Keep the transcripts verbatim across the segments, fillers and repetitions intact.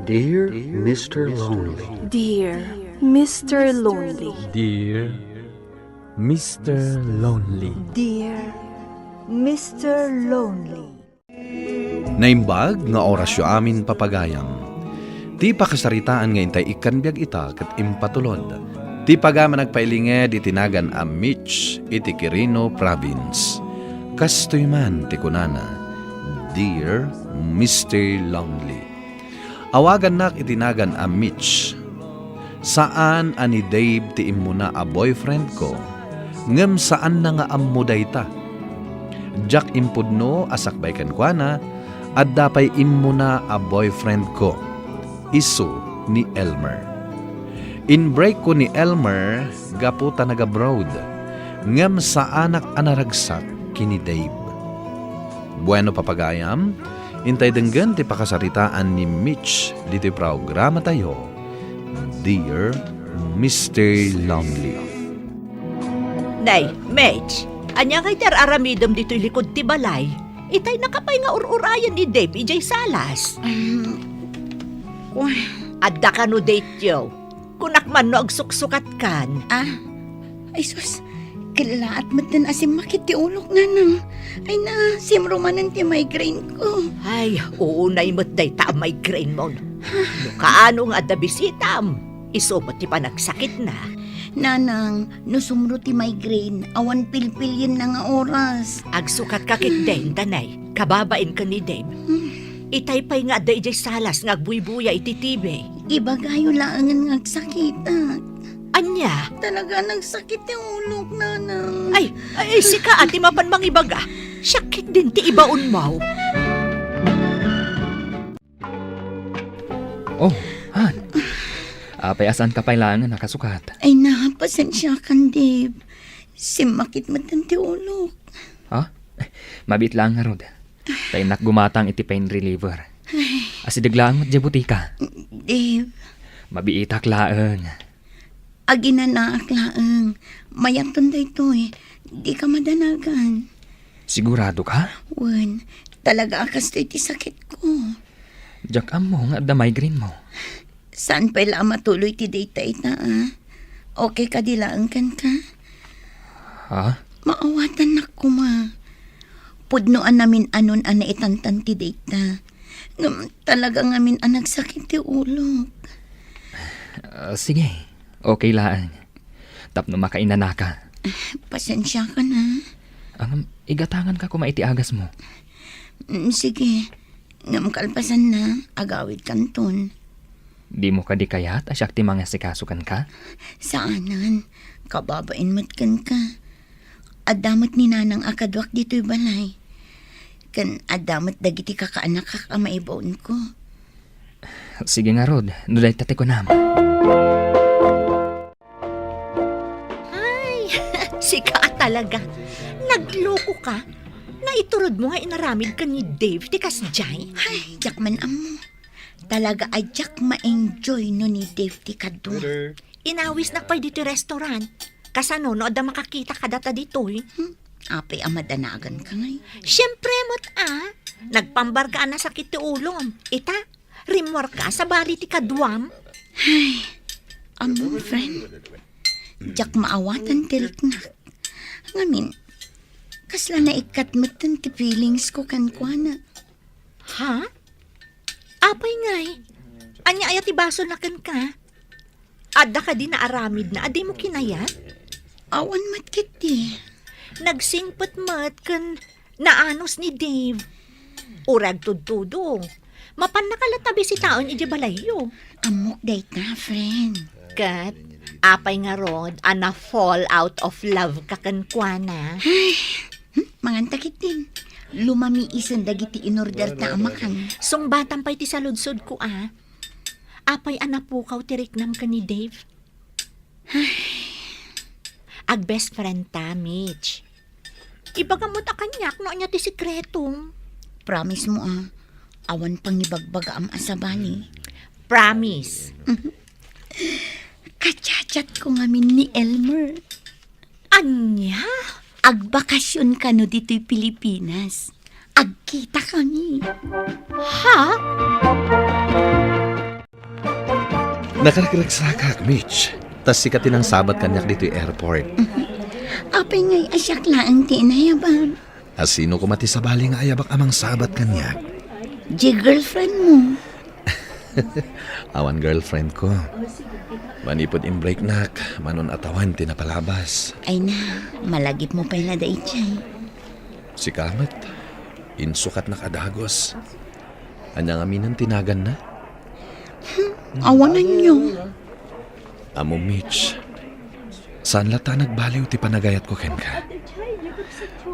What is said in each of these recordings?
Dear Mister Lonely. Dear Mister Lonely. Dear Mister Lonely. Dear Mister Lonely. Naimbag nga orasyo amin, papagayam. Ti pakasaritaan nga intay ikkan biag ita ket impatulod. Ti pagayam a nagpailinged iti nagan a Mitch iti Quirino Province. Kastoy man ti kunana, Dear Mister Lonely. Awagannak iti nagan a Mitch. Saan a ni Dave ti immuna a boyfriend ko, ngem saanna nga ammo dayta. Diak impudno a sakbay kenkuana, adda pay immuna a boyfriend ko, isu ni Elmer. In-break ko ni Elmer gapu ta nag-abroad, ngem saanak a naragsak ken ni Dave. Bueno, papagayam, intay denggen ti pakasaritaan ni Mitch ditoy programatayo, Dear Mister Lonely. Nay, Mitch, ania ngay ti ar-aramidem ditoy likud ti balay? Itay nakapay nga ur-urayen ni Dave idiay salas. Um, wa- Adda kano date-yo? Kunak man no agsuksukatkan. Ah, ay sus, kellaat metten a simmakit ti ulok, nanang. Ay na, simro manen ti migraine ko. Ay, uunay met dayta a migraine mo. No kaano nga adda bisitam, isu met ti panagsakitna. Nanang, no sumro ti migraine, awan pilpilienna nga oras. Agsukatka ketdin, Tanay. Kababain ken ni Dave. Hmm. Itay pay nga adda idiay salas nga agbuybuya iti T V. Ibagayo laengen nga agsakitak. Ania? Talaga nagsakit ti ulok, nanang. Ay, ay, sika a ti mapan mangibaga. Siak ketdin ti ibaonmo. Oh, Han. Apay a saanka pay laengen a nakasukat? Ay na, pasensiakan, Dave. Simmakit metten ti ulok. Ha? Mabiit laeng ngarud. Ta innak gumatang iti pain reliever. Ay. Asideg laeng met diay butika. Dave. Mabiitak laeng. Aginanaak laeng. Mayatton daytoy. Dika madanagan. Sigurado ka? Wen, talaga a kastoy ti sakit ko. Diak ammo nga adda migraine mo. Saan pay la a matuloy ti dayta ita, a? Okay kadi laeng kenka? Ha? Maawatannak koma. Pudno a namin-anon a naitantan ti dayta. Ngem talaga ngamin a nagsakit ti ulok. Ah, sige. Okay laeng. Tapno makainanaka. Pasensiakan, a. Ngem igatanganka koma iti agasmo. Mm, sige. Ngem kalpasanna, agawidkanton. Dimo kadi kayat a siak ti mangasikaso kenka? Saanen. Kababain met kenka. Adda met ni nanang a kaduak ditoy balay. Ken adda met dagiti kakaanakak a maibaonko. Sige ngarud, no dayta ti kunam. Ay, sika a talaga. Nagloko ka. Naiturodmo nga inaramid ken ni Dave ti kasdiay? Ay, diak man ammo. Talaga a diak ma-enjoy no ni Dave ti kadua. Inawisnak pay ditoy restaurant. Kasano no adda makakita kadata ditoy? Hmm? Apay a madanaganka ngay? Siempre met a. Nagpambarka a nasakit ti ulom. Ita, rimmuarka, sabali ti kaduam. Ay, ammo, friend. Diak maawatan ti riknak. Ngamin, kasla naikkat metten ti feelings ko kenkuana. Ha? Apay ngay? Ania aya ti basolna kenka? Adda kadi naaramidna a dimo kinayat? Awan met ketdi. Nagsingpet met ken naanus ni Dave. Uray agtudtudo. Mapannaka latta bisitaen idiay balayyo. Ammok dayta, friend. Ket apay ngarud a na-fall out of love ka kenkuana? Ay, hmm, manganta ketdin. Lumamiisen dagiti inorderta a makan. Sungbatam pay ti saludsodko a. Apay a napukaw ti riknam ken ni Dave? Ag-best friend ta, Mitch. Ibagam met a kaniak no ania ti sikretom. Promise mo a, awan pangibagbagaam a sabali. Promise. Ka-chat-chat ko ngamin ni Elmer. Ania? Agbakasyon kano ditoy Pilipinas. Agkita kami. Ha? Nakaragragsakak, Mitch. Ta sika ti nangsabat kaniak ditoy airport. Apay ngay a siak laeng ti inayabak? A sino koma ti sabali nga ayabak a mangsabat kaniak? Di girlfriend mo. Awan girlfriend ko. Manipud imbreaknak, manon atawan ti napalabas. Ay na, malagip mo pay la daydiay. Sika met, insukatnak a dagus. Ania ngamin ti naganna? Hmm, awanan niyo. Amo, Mitch, saan latta a nagbaliw ti panagayatko kenka.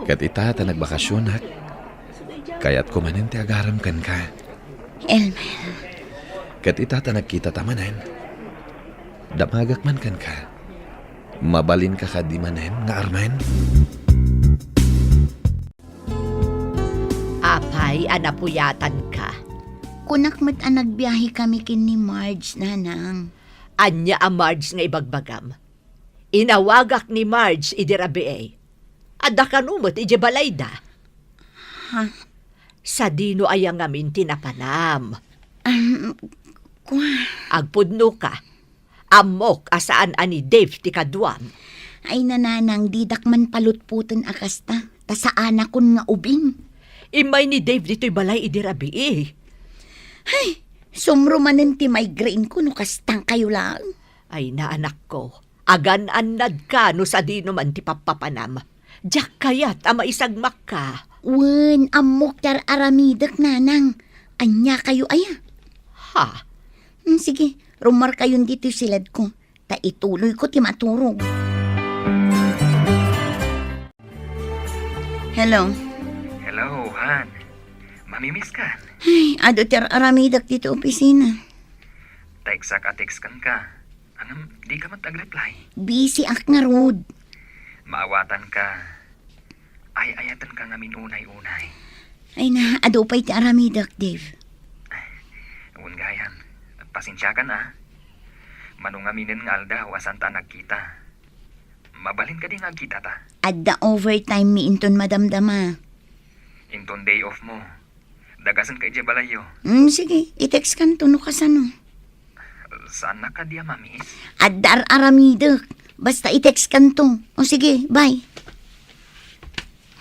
Ket ita ta nagbakasionak, kayatko manen ti agaram kenka. Elmer. Ket ita ta nagkitata manen, damagak man kenka. Mabalinka kadi manen nga armen? Apay a napuyatanka? Kunak met a nagbiahekami ken ni Marge, Nanang. Ania a Marge nga ibagbagam? Inawagak ni Marge idi rabii. Adda kano met idiay balayda. Ha? Sadino aya ngamin ti napanam? Um, kua. Agpudnoka. Ammok a saan a ni Dave ti kaduam. Ay, Nanang, didak man palutpoten a kasta, ta saanakon nga ubing. Immay ni Dave ditoy balay idi rabii. Ay, sumro manen ti migraine ko no kastangkayo laeng. Ay, naanakko, agan-annadka no sadino man ti pappapanam. Diak kayat a maisagmakka. Wen, ammok ti ar-aramidek, Nanang. Ania kayo aya? Ha? Hmm, sige, rumarkayon ditoy siledko, ta ituloyko ti maturog. Hello? Hello, Han. Mamimiss kan? Ay, adu ti ar-aramidek ditoy opisina. Textak a text kenka. Ngem, dika met agreply. Busy ak ngarud. Maawatanka. Ay-ayatenka ngamin unay-unay. Ay na, adu pay ti aramidek, Dave. Wen gayam, pasensiakan a. Mano ngaminen nga aldaw a saanta a nagkita. Mabalin kadi nga agkitata? Adda overtime mi inton madamdama. Inton day off mo, dagasenka idiay balayyo. Hmm, sige, i-text kanto no kasano. Saannak kadi a mamiss? Adda ar-aramidek. Basta i-text kanto. O sige, bye.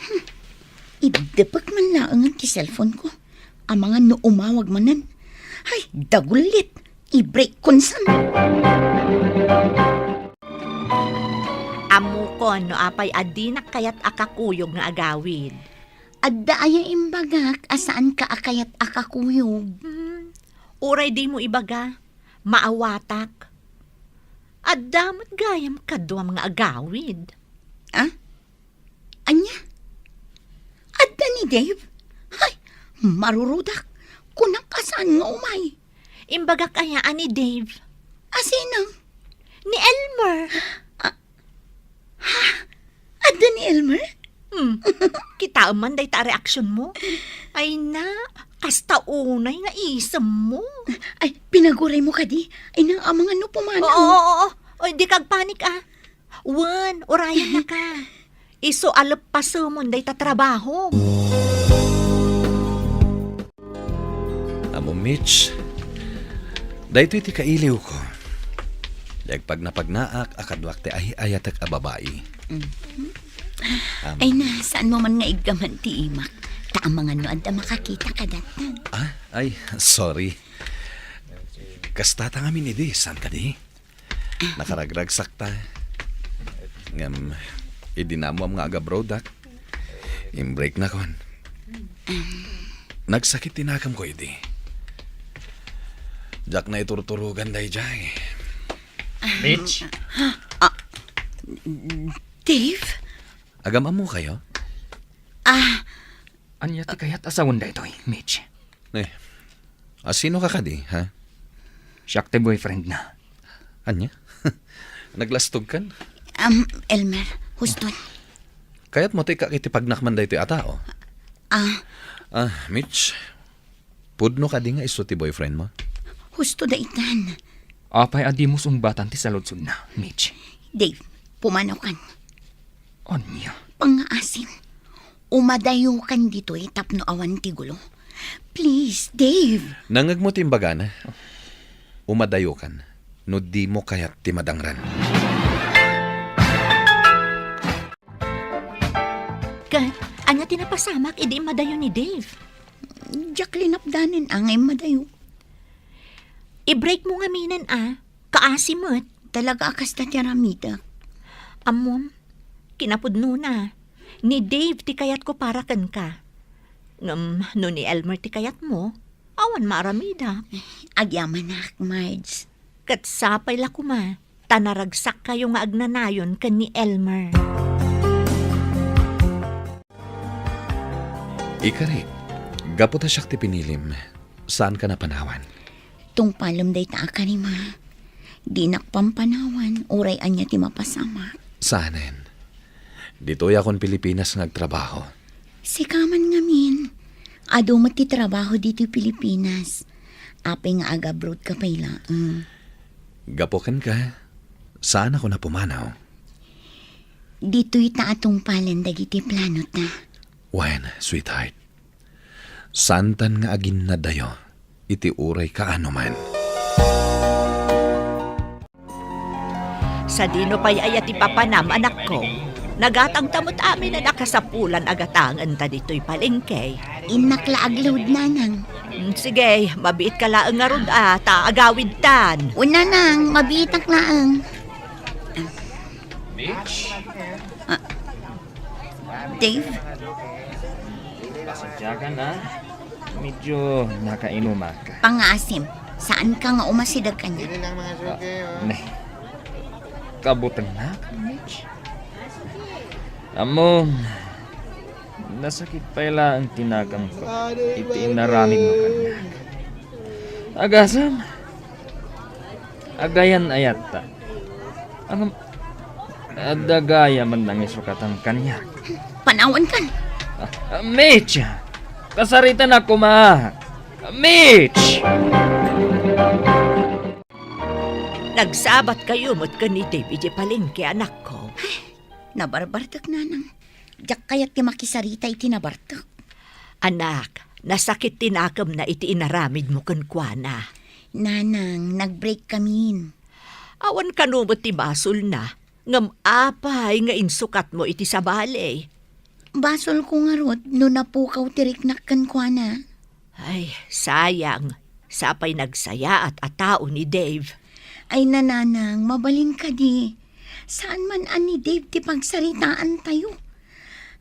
Hmm. Iddepek man laengen ti cellphone ko. Amangan no umawag manen. Ay, dagullit. I-break kon san. Ammokon no apay a dinak kayat a kakuyog nga agawid. Adda aya imbagak a saanka a kayat a kakuyog? Hmm, uray dimo ibaga, maawatak. Adda met gayam kaduam nga agawid. Ah? Ania? Adda ni Dave? Hay, marurudak. Kunak a saan nga umay. Imbagak aya a ni Dave? A sino? Ni Elmer. Ah, ha? Adda ni Elmer? Hmm. Kitaem man dayta a reaksionmo. Ay na, kasta unay nga isemmo. Ay, pinaguraymo kadi? Ay na, amangan no pumanaw. Oo, oo, oo. Oy, dika agpanik a. Wen, urayannaka. Isu a leppasemon dayta trabahom. Amo, Mitch, daytoy ti kailiwko. Di agpagnapagnaak a kaduak ti ay-ayatek a babai. Mhm. Am- Ay na, saanmo man nga iggaman ti imak? Ta amangan no adda makakita kadata. Ah, ay, sorry. Kasta ta ngamin idi, saan kadi? Nakaragragsakta. Ngem, idi naammoam nga agabroadak, imbreaknakon. Nagsakit ti nakemko idi. Diak naiturturogan daydiay. Mitch? Ah, Dave? Agam-ammokayo? Ah. Ania ti kayat a sawen daytoy, Mitch? Eh, a sinoka kadi, ha? Siak ti boyfriend na. Ania? Naglastogkan? Um, Elmer, huston. Kayatmo ti ikkaak iti pagnak man daytoy a tao? Ah. Ah, Mitch, pudno kadi nga isu ti boyfriend mo? Husto daytan. Apay a dimo sungbatan ti saludsodna, Mitch? Dave, pumanawkan. Ania? Pangngaasim. Umadayokan ditoy tapno awan ti gulo. Please, Dave. Nangngegmo ti imbagana. Umadayokan. no dimo kayat ti madangran. Ket, ania ti napasamak idi immadayo ni Dave? Diak linapdanen a nga immadayo. I-break mo ngaminen a, kaasi met. Talaga a kasta ti aramidek. Ammom, kinapudnona, ni Dave ti kayatko para kenka. Ngem no ni Elmer ti kayatmo, awan maaramidak. Agyamanak, Marge. Ket sapay la koma, ta naragsakkayo nga agnanayon ken ni Elmer. Ikari, gapu ta siak ti pinilim, saanka a panawan? Tungpalem dayta a karima. Dinak pampanawan, uray ania ti mapasamak. Saanen. Ditoyakon Pilipinas nga agtrabaho. Sika man ngamin. Adu met ti trabaho ditoy Pilipinas. Apay nga agabroadka pay laeng? Gapu kenka, saanakon a pumanaw. Ditoyta a tungpalen dagiti planota. Wen, sweetheart. Saantan nga aginnadayo iti uray kaano man. Sadino pay aya ti papanam, anakko? Nagatangta met aminen a kasapulan a gatangenta ditoy palengke. Innak la agluod, nanang. Mm, sige, mabiitka laeng ngarud a, ta agawidtan. O, nanang, mabiitak laeng. Mitch? Ah, Dave? Pasensya ka na. Medyo nakainumak. Pangaasim, saanka nga umasideg kaniak? Ah, ne. Kabutannak, Mitch? Ammom, nasakit pay laeng ti naganko iti inaramidmo kaniak. Agasem, agayan-ayatta. Ngem, adda gayam a nangisukatan kaniak. Panawankan. Ah, ah, Mitch! Kasaritanak koma! Mitch! Nagsabatkayo met ken ni Dave idiay palengke, anakko. Nabarbartek, nanang. Diak kayat ti makisarita iti nabartek. Anak, nasakit ti nakemna iti inaramidmo kenkuana. Nanang, nag-breakkamin. Awan kano met ti basolna, ngem apay nga insukatmo iti sabali? Basolko ngarud no napukaw ti riknak kenkuana. Ay, sayang. Sapay nagsayaat a tao ni Dave. Ay, nanang, mabalin kadi. Saan man a ni Dave ti pagsaritaantayo.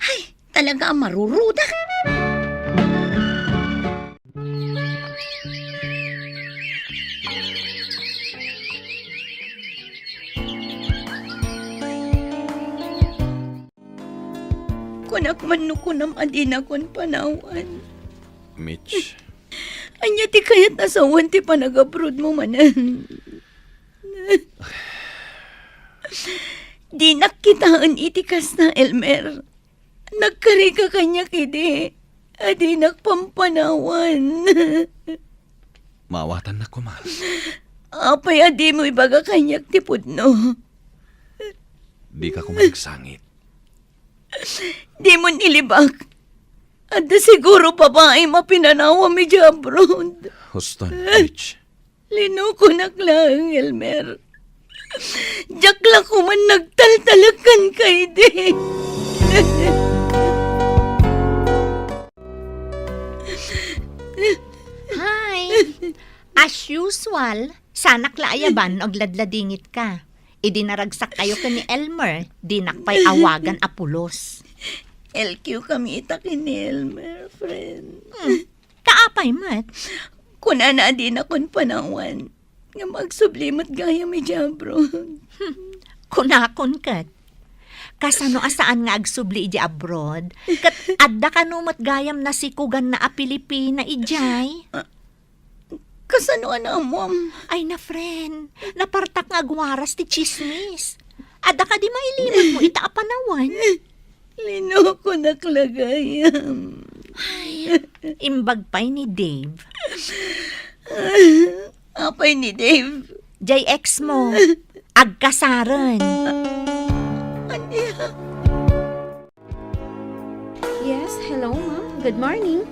Ay, talaga a maruruda. Kunak man no kunam a dinakon panawan. Mitch. Ania ti kayat a sawen ti panagabroadmo manen? Dinak kitaen iti kasta, Elmer. Nagkarika kaniak idi a dinak pampanawan. Maawatannak koma. Apay a dimo ibaga kaniak ti pudno? Dika koma nagsangit. Dimo nilibak. Adda siguro babaim a pinanawam idiay abroad. Huston, Mitch. Linokonak laeng, Elmer. Diak la koma nagtaltalek kenka idi. Hi! As usual, saanak la ayaban no agladladingitka. Idi naragsakkayo ken ni Elmer, dinak pay awagan a pulos. L Q kami ita ken ni Elmer, friend. Hmm. Kaapay met? Kunana a dinakon panawan. Ngem agsubli met gayam idiay abroad. Hmm. Kunakon ket. Kasano a saan nga agsubli idiay abroad? Ket adda kano met gayam nasikuganna a Pilipina idiay? Ah, kasano a naammoam? Ay na, friend, napartak nga agwaras ti tsismis. Adda kadi mailimenmo ita a panawen? Linokonak la gayam. Ay, imbag pay ni Dave. Apay ni Dave? Jay ex mo. Agkasaren. Ania? Yes, hello, ma'am. Good morning.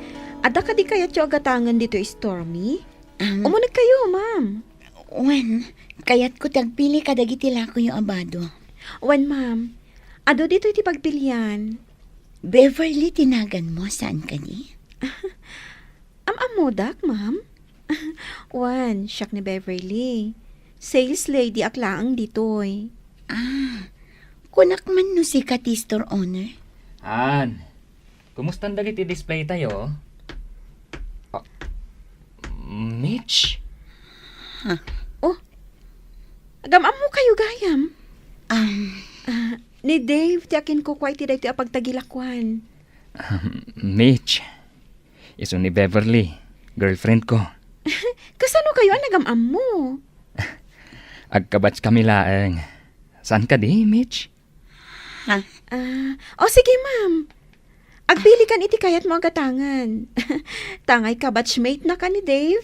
Adda kadi kayatyo a gatangen ditoy store-mi? Um, Umunegkayo, ma'am. Wen, Kayatko ti agpili kadagiti lakoyo a bado. Wen, ma'am. Adu ditoy ti pagpilian. Beverly ti naganmo, saan kadi? Am-ammodak, ma'am? Wen, siak ni Beverly. Sales lady ak laeng ditoy. Ah, kunak man no sika ti store owner. An, kumusta dagiti display tayo? Ah, Mitch? Huh? Oh, agam-ammo kayo gayam? Um, Ah, ni Dave ti akinkukua iti daytoy a pagtagilakuan. Um, Mitch, isu ni Beverly, girlfriend ko. Kasano kayo a nagam-ammo? Agkabatch kami laeng. Saan kadi, Mitch? Ha? Ah, o sige, ma'am. Agpili kan iti kayat mo a gatangan. Tangay ka batchmate na ka ni Dave.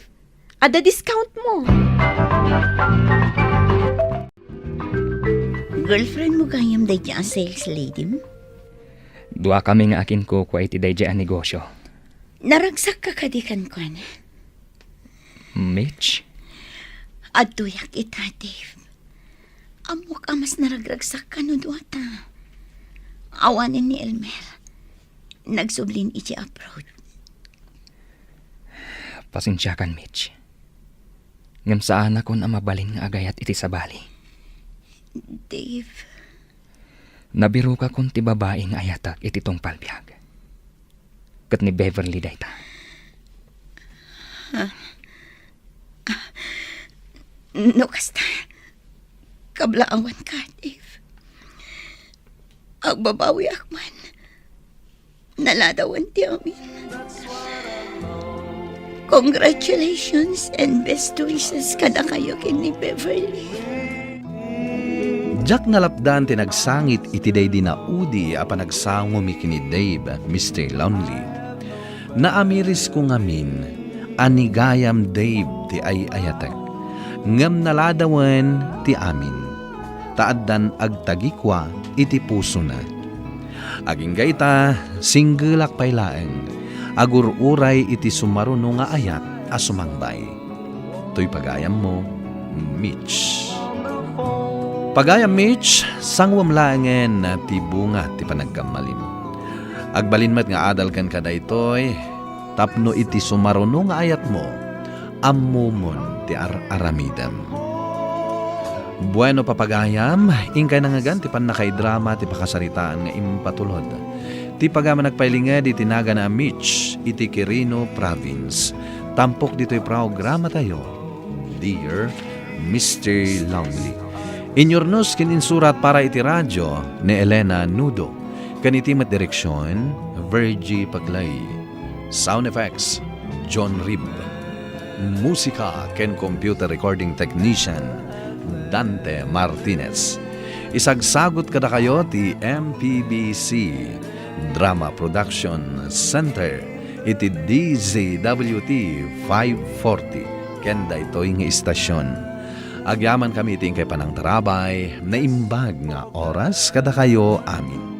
Adda discount mo. Girlfriend mo gayam daydi a sales lady mo? Dua kami nga akinkukua iti daydi a negosyo. Naragsak ka kadi kenkuana? Mitch? Adtoyak ita, Dave. Ammok a mas naragragsakka no duata. Awanen ni Elmer. Nagsublin iti abroad. Pasensiakan, Mitch. Ngem saanakon a mabalin nga agayat iti sabali. Dave. Nabirokakon ti babai nga ayatek iti tungpal biag. Ket ni Beverly dayta. Ha? No kasta, kablaawanka, Dave. Agbabawiak man. Naladawan ti amin. Congratulations and best wishes kadakayo ken ni Beverly. Diak nalapdan ti nagsangit iti daydi naudi a panagsangomi ken ni Dave, Mister Lonely. Naamirisko ngamin a ni gayam Dave ti ay-ayatek, ngem naladawen ti amin, ta addan agtagikua iti pusona. Agingga ita, singgelak pay laeng, agur-uray iti sumaruno nga ayat a sumangbay. Toy pagayammo, Mitch. Pagayam Mitch, sanguem laengen ti bunga ti panagkammalim. Agbalin met nga adal kenka daytoy, tapno iti sumaruno nga ayatmo, ammomon ti ar-aramidem. Bueno, papagayam, inkay nangngegan ti pannakaidrama ti pakasaritaan nga impatulod. Ti pagayam a nagpailinged iti nagana a Mitch iti Quirino Province. Tampok ditoy programatayo, Dear Mister Lonely. Inyurnos ken insurat para iti radio ni Elena Nudo, ken iti met direksion, Virgie Paclay. Sound effects, John Rib. Musika ken computer recording technician, Dante Martinez. Isagsagut kadakayo ti M P B C Drama Production Center iti D Z W T five forty ken daytoy nga istasion. Agyamankami iti inkay panangtarabay, naimbag nga oras kadakayo amin.